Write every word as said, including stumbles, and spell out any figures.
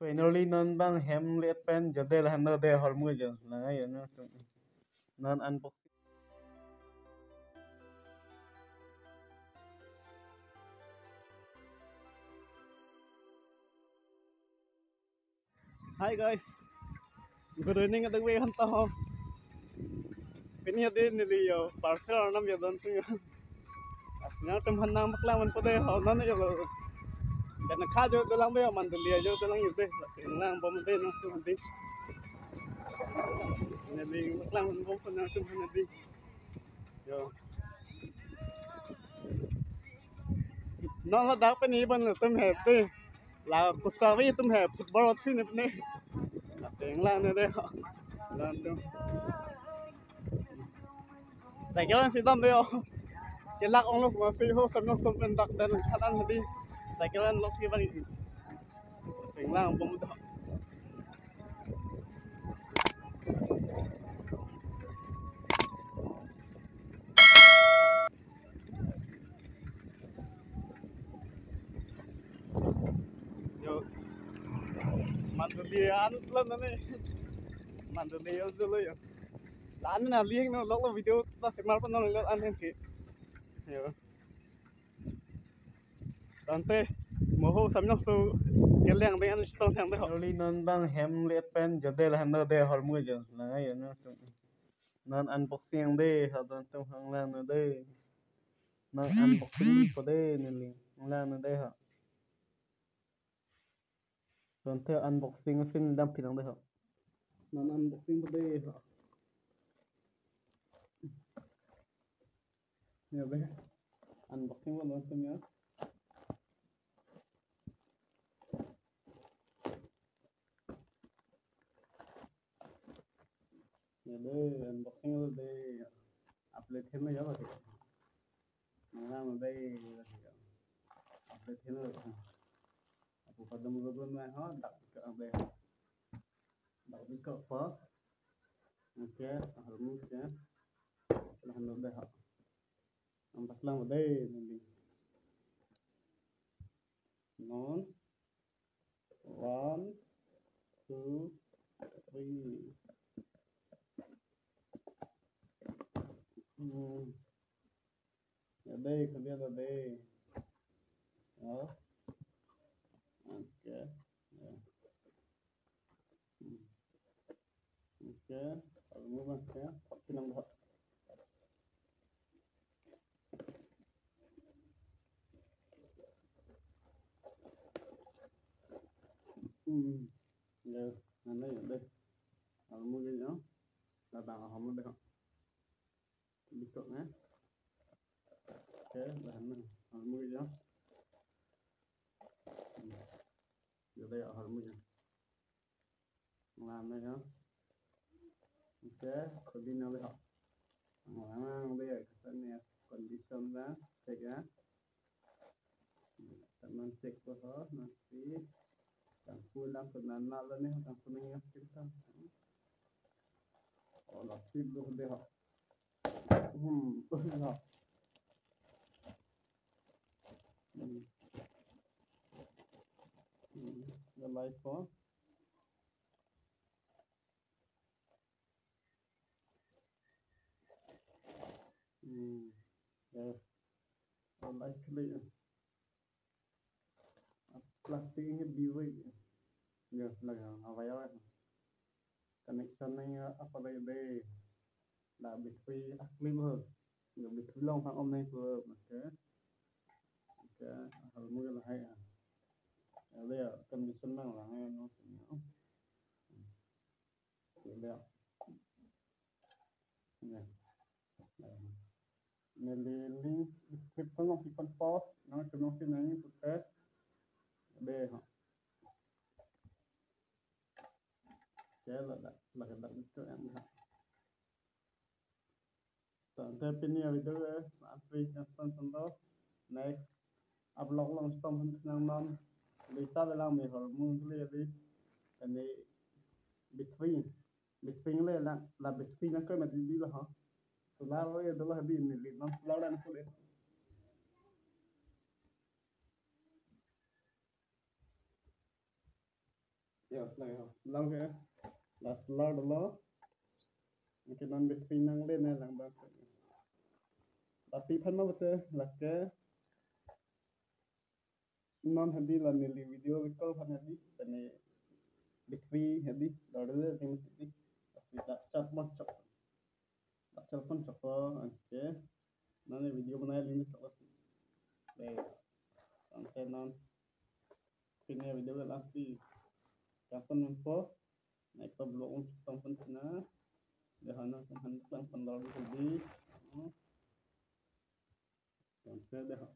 Finally, non bang hem let pen jodel hando de hormu jo. Lang ayo no. Non unboxing. Hi guys. Good evening at the way on to. Pini adi neli yo parcel arnam yo don tu yo. Nangtum aphan nangpaklang ponpo de ho non yo. Dan kha jo dolang be yo, Mandali jo dolang yo de. Lang bom de nangtum adi. Neli paklang ponpo nangtum aphan adi. Yo. Non ladak pini bon tum he pe. La kusavi tum he football ot fin ne. Lang ne de. Lang tum. Cycle an si dam de yo. Kelak ong lo ma fi ho sam lo sam pen dak dan khadan hadi. Cycle an lok si bang. Lang bom do. Yo. Mandali an plan ani. Mandali yo dulu yo. Lan na liang no lok lo video ta semar pa no lo an hen ke. Yo. Tangte moho samyok so kelang dengan stone yang de ho. Noli non bang hem let pen jodel hando de hormu jo. Lang ayo no. Non unboxing de ho don tum hang lang no de. Non unboxing po de neli. Lang no de ho. Tangte unboxing sin dam pinang de ho. Non unboxing po de ho. Ya be. Unboxing po non tum ya. Ya de, unboxing lo de. Upload hem ya ba. Mangla ma bai. Upload hem lo. Apu padam lo bon mai ho, dak ka bai. Dak ka pa. Oke, hormu ke. Lah no de ha. Ampas lang de nanti. Non. One, two, three. Hmm. Ya de, kemudian de. Oh. Oke. Ya. Hmm. Oke, kalau mau mas ya, pakai nang dah. Hmm. Ya, mana ya deh. Kalau mau gini ya, datang kamu deh. Bikok na. Oke, bahan na. Hormu ya. Jadi ya hormu ya. Ngamai ya. Oke, kodi na be ho. Ngamai be ya, kesan ya, condition na, cek ya. Teman cek ko ho, nanti. Tang pulang ke nana la ni, tang pulang ya kita. Oh, la sip lo de ho. Hmm, ya. Hmm. Hmm, ya live ko. Hmm, ya. Ya live kali ya. Plastik ini biwe. Ya, lagi apa ya? Connection ni apa lagi deh? Dak battery akli bo. Ya, battery long sang om nai ko. Oke. Oke, hal mungkin lah ya. Ya, ya, condition lang lah ya, no. Ya. Ya. Neli link description along pi ponpo, nangtum nangsi nangji pu test. Be ha. Oke, ladak, ladak itu yang ha. Tangte pini avideo ke, maaf, free kan son son to. Next vlog along stom han nang non. Lita belang me hormu le di. Ini battery. Battery le la, la battery nang ke mati di la ha. Solar le do la di ni li non solar dan ko le. Yo, lang yo. Lang ke. Last lar dolo. Anke non battery nangle ne lang bang. Tapi aphan ma bete lake. Non hadi la neli video record aphan hadi. Tane battery hadi. Dor le ring hadi. Tapi tak chat mon chok. Tak chat mon chok. Anke. Non video banai ling chok. Dei. Anke non. Pini video ke lang si. Yang pun info. Next vlog ung tong pun sina. Dei hana kan han kan pun lor di. Yang saya dei.